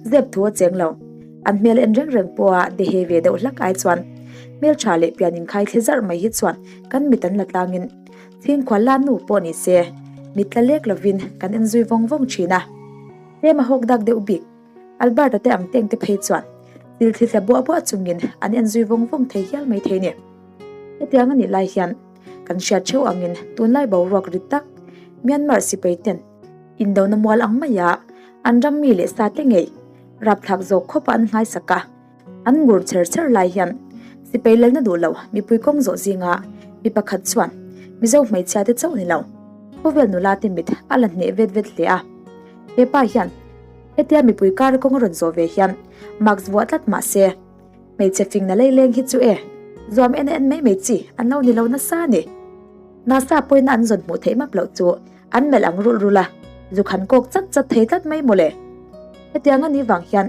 Zep thu a cheng lo. An hmel en reng reng pawha dehe ve deuh hlak ai chuan hmeltha leh pian inkhai thli zarh mai hi chuan kan mit an la tlangin chhingkhual la nu pawh ni se mit tla lek lovin kan en zui vawng vawng thin a. Tlem a hawk dak deuh bik. Albert-a te ang teng te phei chuan thil thli tla buah buah chungin an en zui vawng vawng thei hial mai thei ni. Hetiang a nih lai hian kan hriat theuh angin tunlai boruak rit tak Myanmar sipai ten indona mual ang maia an ram mi leh sa te ngei rapthlak zawk khawpa an nghaisak a, an ngur chher chher lai hian sipai lalna duh lo mipui kawng zawh zinga mi pakhat chuan Mizo hmeichhia te chauh ni lo khawvel nula te mit a la hneh vet vet hle a. Hepa hian hetia mipui kar kawng a rawn zawh ve hian mask vuah tlat mah se hmeichhe fingna leileng hi chu e zuam en en mai mai chi an lo ni lo nasa a ni. Nasa pawina an zawn hmuh theih map loh chu an melh ang rulh rulh a, zuk han kawk chat chat thei tlat mai mawle. Hetiang a nih vang hian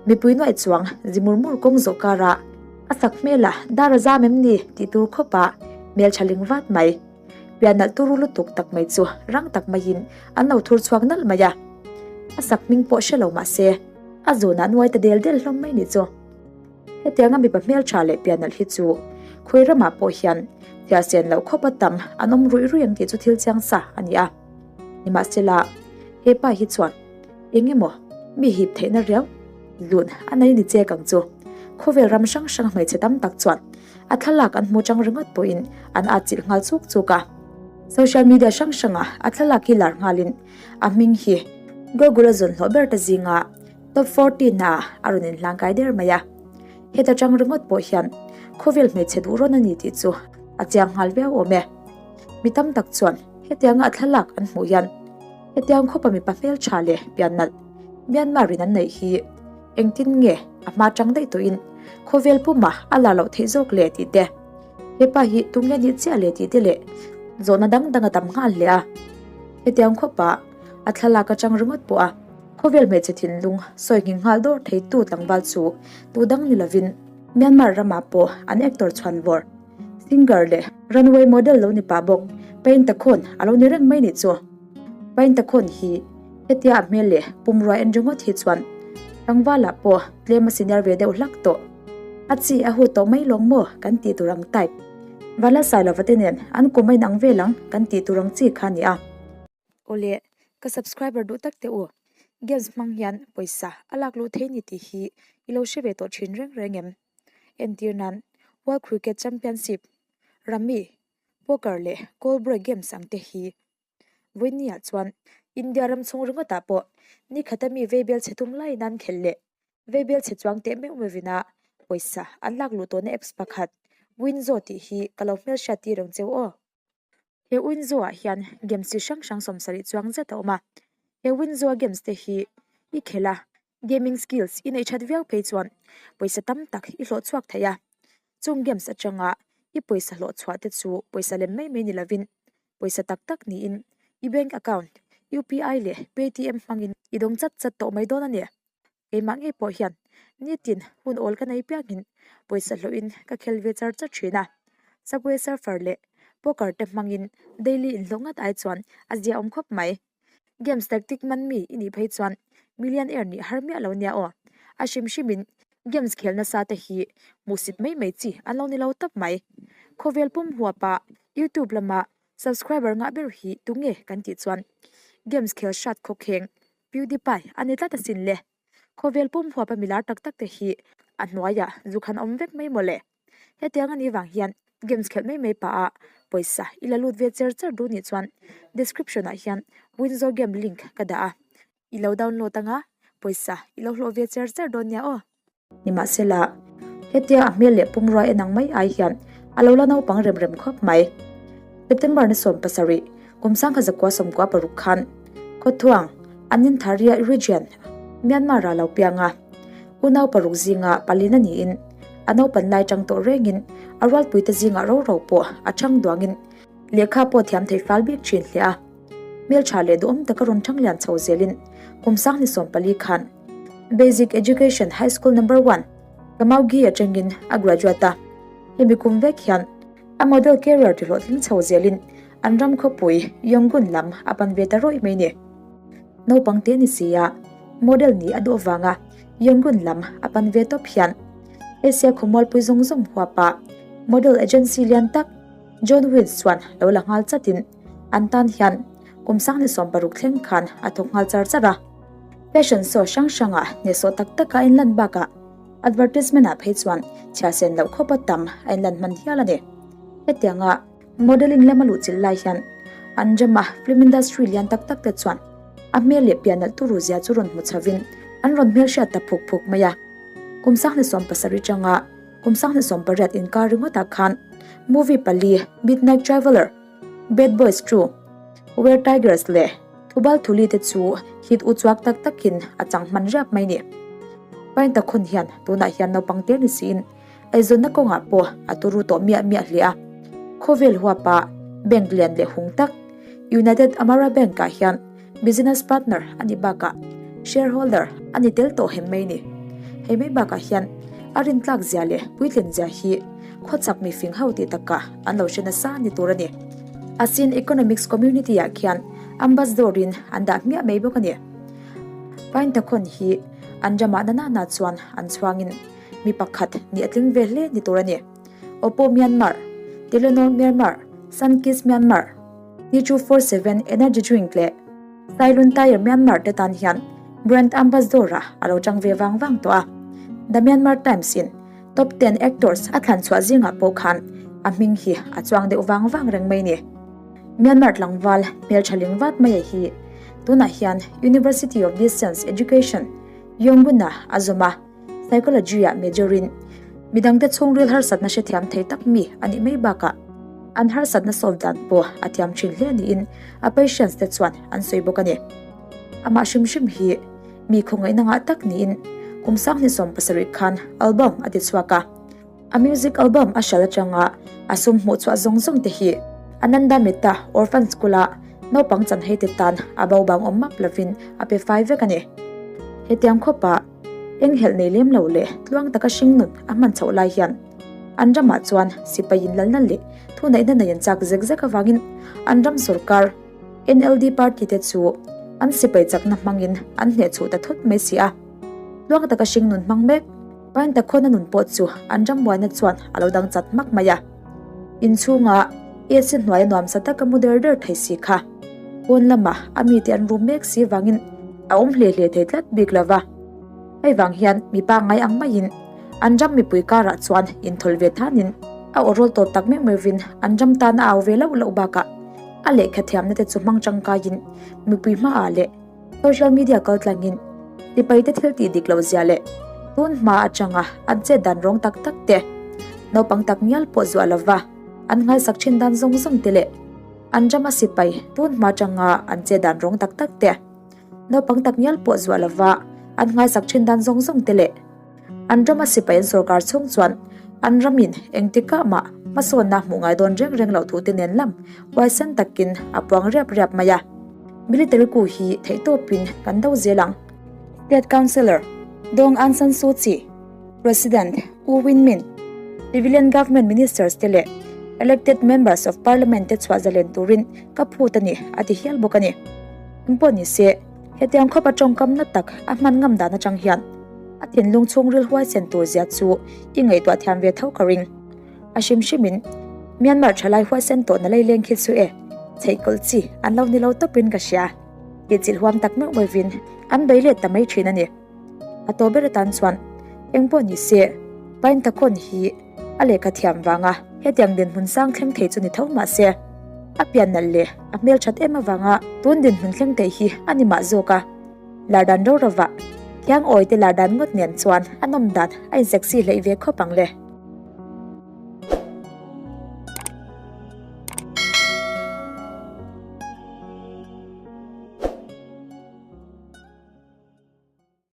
mipui nuaih chuang zi mur mur kawng zawh karah a sak hmel a dar a zam em ni tih tur khawpa hmeltha ling vat mai. Pian nalh turu lutuk tak mai chu rang tak maiin an lo thur chhuak nalh mai a. A sak hming pawh hre lo mah se a zunah nuai ta del del hlawm mai ni chu. Hetianga mipa hmeltha leh pian nalh hi chu khawi ramah pawh hian thia sen loh khawpa tam an awm ruih ruih ang tih chu thil chiang sa a ni a. Nimahsela, hepa hi chuan eng emaw mi hip theihna riau lun a nei ni chek ang chu. Khawvel ram hrang hrang hmeichhe tam tak chuan a thlalak an hmu chang ringawt pawhin an atchilh nghal chuk chuk a. Social media hrang hrangah a thlalak hi lar nghalin a hming hi Google a zawn hlawh ber ta zinga top 40 naah a rawn inhlangkai der mai a. Heta chang ringawt pawh hian khawvel hmeichhe duh rawn a ni tih chu a chiang nghal viau awm e. Mi tam tak chuan hetianga a thlalak an hmuh hian hetiang khawpa mipa hmeltha leh pian nalh Myanmar in an neih hi engtin nge a hma tang daih tawhin khawvel puma a la loh theih zawk le tih te, hepa hi tunge nih chiah le tih te leh zawhna dang dang a tam nghal hle a. Hetiang khawpa a thlalak atang ringawt pawh a khawvel hmeichhe thinlung sawi nghing nghal dawr theitu tlangval chu tu dang ni lovin Myanmar ramah pawh an actor chhuan vawr singer leh runway model lo ni pah bawk Paintakhawn a lo ni reng mai nih chu. Paintakhawn hi hetia a hmel leh pumrua en ringawt hi chuan tlangvalah pawh tlem a senior ve deuh hlak tawh. A chi a hu tawh mai lawng maw kan tih tur ang type. Vanlalsailova te nen an kum a inang vel ang kan tih tur ang chi kha a ni a. Awle, ka subscriber duh tak teh u. Games hmang hian pawisa a lak luh thei ni tih hi i lo hre ve tawh thin reng reng em? Entir nan, World Cricket Championship, Rummy, Poker leh Callboy games ang te hi Vawinia chuan India ram chhung ringawtah pawh ni khata mi veibel chhe tum laiin an khelh leh veibel chhe chuang teh meuh meuhvin a pawisa an lak luh tawhna apps pakhat Winzo tih hi ka lo hmelhriat tir ang cheu aw. He Winzo ah hian games chi hrang hrang 70 chuang zet a awm a, he Winzo a games te hi i khelh a, gaming skills i neih that viau phei chuan pawisa tam tak i hlawh chhuak thei a, chung games atanga i pawisa hlawh chhuah te chu pawisa lem mai mai ni lovin pawisa tak tak niin i bank account, UPI leh Paytm hmangin i dawng chat chat tawh mai dawn a ni. Keimah ngei pawh hian nitin hun awl ka nei piangin pawisa hlawhin ka khel ve char char thin a. Subway Surfer leh Poker te hmangin daily inhlawh ngat ai chuan a ziaawm khawp mai. Games tactic man mi i nih phei chuan millionaire nih har miah lo nia aw. A hrim hrimin games khel nasa te hi hmuhsit mai mai chi an lo ni lo tawp mai. Khawvel pum huapa YouTube lama subscriber ngah ber hi tunge kan tih chuan games khel hrat khawkheng PewDiePie a ni tlat asin le. Khawvel pum huapa milar tak tak te hi a hnuaiah zuk han awm vek mai mawle. Hetiang a nih vang hian games khelh mai mai pah a pawisa i la lut ve cher cher duh nih chuan description ah hian Winzo game link ka dah a, i lo download anga pawisa i lo hlawh ve cher cher dawn nia aw. Nimahsela, hetia a hmel leh pumrua en ang mai ai hian a lo la naupang rem rem khawp mai. September ni 17, kum 1996 khan Khawthuang, Anintharia Region, Myanmar ah lo piang a. Unau paruk zinga palina niin a naupan lai tang tawh rengin a rualpuite zingah ro ro pawh a chhang duangin lehkha pawh thiam thei fal bik thin hle a. Hmeltha leh duhawm taka rawn thang lian chho zelin kum 24 khan Basic Education High School Number One, Kamaugi atangin a graduate a. Hemi kum vek hian a model career ti hlawhtling chho zelin an ram khawpui Yangon lam a pan ve ta rawih mai ni. Naupang te ni si a. Model nih a duh avanga Yangon lam a pan ve tawp hian Asia khawmualpui zawng zawng huapa model agency lian tak John Wins chuan lo la nghal chatin an tan hian kum 26 thleng khan a thawk nghal char char a. Fashion show hrang hrangah hnehsawh tak taka a inlan bakah advertisement ah phei chuan chhia sen loh khawpa tam a inlan hman hial a ni. Hetianga Modelling lama luhchilh lai hian an rama film industry lian tak tak te chuan a hmel leh pian nalh turu zia chu rawn hmu chhovin an rawn hmelhriat ta phuk phuk mai a. Kum 27 tanga kum 28 inkar ringawtah khan movie pali Midnight Traveller, Bad Boys 2, Were Tigers leh Thubal Thuli te chu hit uchuak tak takin a chang hman riap mai ni. Paintakhun hian tunah hian naupang te ni siin Eizawnna kawngah pawh a turu tawh miah miah hle a. Khawvel huapa bank lian leh hung tak United Amara Bank-ah hian business partner a nih bakah shareholder a ni tel tawh hem mai ni. Hei mai bakah hian a rintlak zia leh puitlin zia hi khawchak mifing ho tih takah an lo hre nasa ni tur a ni. Asin Economics Community-ah khian ambassador-in an dah hmiah mai bawk a ni. Paintakhon hi an ramah na nana chuan an chhuangin Mi pakhat nih a tling ve hle ni tur a ni. Oppo Myanmar, Telenor Myanmar, Sunkist Myanmar, T 247 Energy Drink leh Sailun Tyre Myanmar te tan hian brand ambassador-ah a lo chang ve vang vang tawh a. The Myanmar Times in Top 10 Actors a thlan chhuah zingah pawh khan a hming hi a chuang deuh vang vang reng mai ni. Myanmar tlangval hmeltha ling vat maia hi tunah hian University of Distance Education, Yangon-ah a zawm a. Psychology-ah major-in midangte chhungril harsatna hrethiam thei tak mi a nih mai bakah an harsatna solve dan pawh a thiam thin hle niin a patients te chuan an sawi bawk a ni. Amah hrim hrim hi mi khawngaihna ngah tak niin kum 27 khan album a ti chhuak a. A music album a hral atanga a sum hmuh chhuah zawng zawng te hi Ananda Mehta Orphan School-a naupang chanhei te tan a bo bang awm map lovin a pe fai vek a ni. Hetiang khawpa enghelh nei lem lo leh tluang taka hring nun a hman chhoh lai hian an ramah chuan sipai inlalna leh thuneihna nei an chak zek zek avangin an ram sorkar NLD party te chu an sipai chakna hmangin an hnehchhuh ta thut mai si a. Tluang taka hring nun hmang mek. Paintakhawna nun pawh chu an ram buaina chuan a lo dang chat hmak mai a. Inchhunga AC hnuaia nuamsa taka mu der der thei si kha pawn lamah a mite an rum mek si vangin a awm hle hle thei tlat bik lo va. Hei vang hian mi pangngai ang maiin an ram mipui karah chuan inthawl ve thanin a aw rawl tawp tak meuh meuhvin an ram tan a au ve loh loh bakah a lehkha thiamna te chu hmang tangkaiin mipui hmaah leh Social media kal tlangin sipaite thil tih dik loh zia leh tun hma atanga an chet dan rawng tak tak te, naupang tak ngial pawh zuah lova an nghaisak thin dan zawng zawng te leh an rama sipai tun hma atanga an chet dan rawng tak tak te, naupang tak ngial pawh zuah lova an nghaisak thin dan zawng zawng te leh an rama sipai an sorkar chhung chuan an ramin engtikah mah hmasawnna hmuh ngai dawn reng reng loh thu te nen lam huaisen takin a puang riap riap mai a. Military coup hi theihtawpin kan do zel ang. State Councillor Daw Aung San Suu Kyi, President U Win Myint, Civilian Government Ministers te leh Elected Members of Parliament te chhuah zalen turin ka phut a ni, a ti hial bawk a ni. Engpawh ni se, hetiang khawpa tawngkam na tak a hman ngam dan atang hian a thinlung chhungril huaisen tur zia chu i ngaihtuah thiam ve tho ka ring. A hrim hrimin Myanmar thalai huaisen tawhna leileng khi chu e, chheihkawlh chi an lo ni lo tawpin ka hria tih chilh huam tak meuh meuhvin an bei let ta mai thin a ni. A tawh ber atan chuan engpawh ni se Paintakhon hi a lehkha thiam vanga hetiang dinhmun sang thleng thei chu ni tho mah se a pian nalh leh a hmelthat em avanga tun dinhmun thleng thei hi a ni mah zawk a. Lar dan ro rovah Thiangawi te lar dan ngawt nen chuan a nawm dan a in sexy hleih ve khawp ang le.